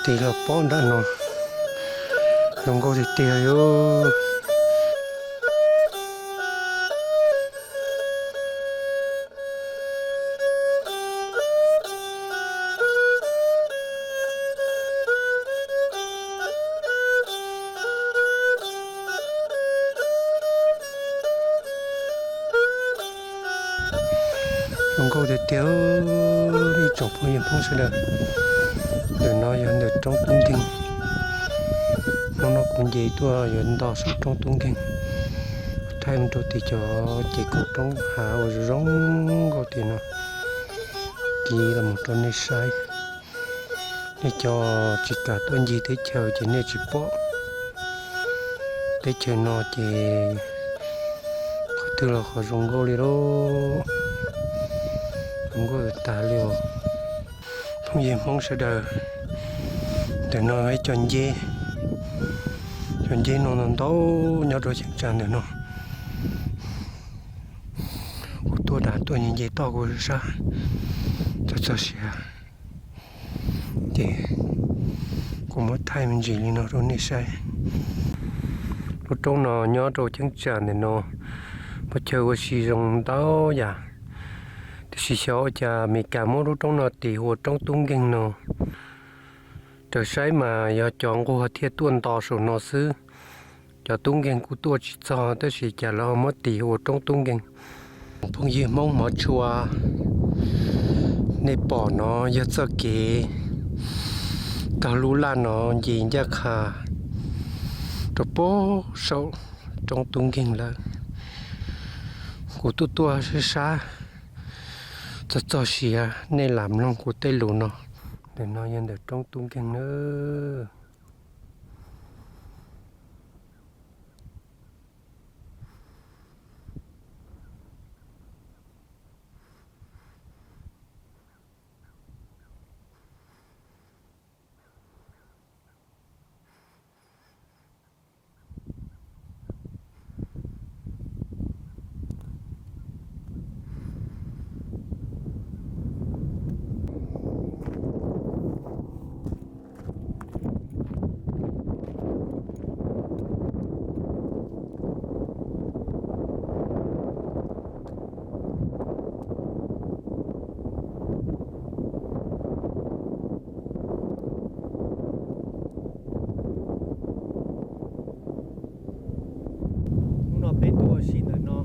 Tig los pob nram no, zoo nkauj tiag tiag li. Zoo nkauj tiag tiag, ib tsoom phooj ywg Hmoob sawv daws. Ntawm no yog ntawm roob Tub Nkeeg. Hnub no kuv nce tuaj yuav nto saum roob Tub Nkeeg, thaij mus rau tim cov ces kaum roob hav uas zoo zoo nkauj tim no, kiv los mus rau nej saib. Nej cov tsis kam tuaj ncig teb chaws ces nej tsis pom teb chaws no ces qhov twg los qhov zoo nkauj li lauj. Zoo nkauj tag li os. Phooj ywg Hmoob sawv daws, ntawm no ib co nceb, cov nceb no ntau ntau nyob rau cheeb tsam ntawm no. Kuv tuaj dag tuaj nce toj kuv sab txog txog siav, ces kuv muab thaij me ntsis li no rau nej saib. Lub roob no nyob rau cheeb tsam ntawm no, pos chaw ua si zoo ntau yam. Tiam sis xyov ua cas Amelikas muab lub roob no tis hu ua roob Tub Nkeeg no. Raws saib mas yog cov nquag thiaj tuaj nto saum no xwb, cov tub nkeeg kuj tuaj tsis txog tab sis cas lawv ho muab tis hu ua roob Tub Nkeeg. Phooj ywg Hmoob hmov tshua, nej pom no yog txoj kev taug lub laj no nce ncaj qha rau pem saum roob Tub Nkeeg lawm. Kuv tuaj tuaj sab sab txog txog siav, nej lam mloog kuv tej lus no. Ntawm no yog ntawm roob Tub Nkeeg nawb. Hnub no peb tuaj ua si ntawm no,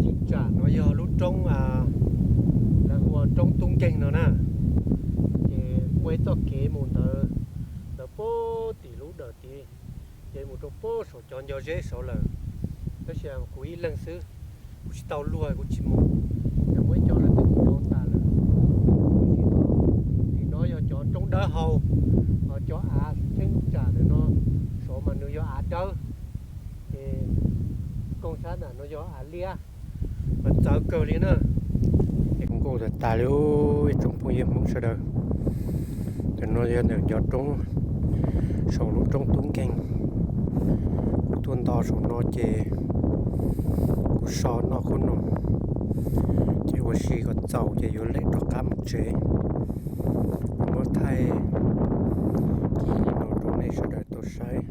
cheeb tsam no yog lub roob, lawv hu ua roob Tub Nkeeg no na. Ces ua ib txoj kev mus ntawd, ntawd pem tim lub dawm tid, ces mus rau pem saum cov nco zeb saud lawm. Tab sis kuv ib leeg xwb, kuv tsis tau luag kuv tsis mus, yog muaj ib co lawv twb mus tas lawm. Tim no yog cov roob dawb hau, ho cov av cheeb tsam ntawm no saud mas nws yog av dawb, ces koog sab nram no yog av liab, mas txawv kawg li na. Ces kuv nkauj tas tas li ib tsoom phooj ywg Hmoob sawv daws. Ntawm no yog ntawm cov roob saum lub roob Tub Nkeeg. Kuv tuaj nto saum no ces kuv so noj qub no, ces ua si kom txaus ces yuav lem rov qab mus tsev. Kuv muab thaij kiag no rau nej sawv daws tau saib.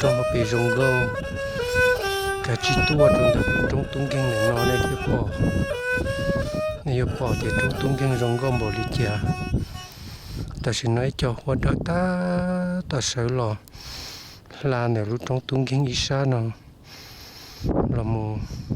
Roob hauv pes zoo nkauj, kav tsij tuaj rau ntawm lub roob Tub Nkeeg ntawm no nej thiaj pom. Nej yuav pom tias roob Tub Nkeeg zoo nkauj npaum li cas. Tam sim no ib co huab dawb tab tom sawv los hla ntawm lub roob Tub Nkeeg ib sab no los mus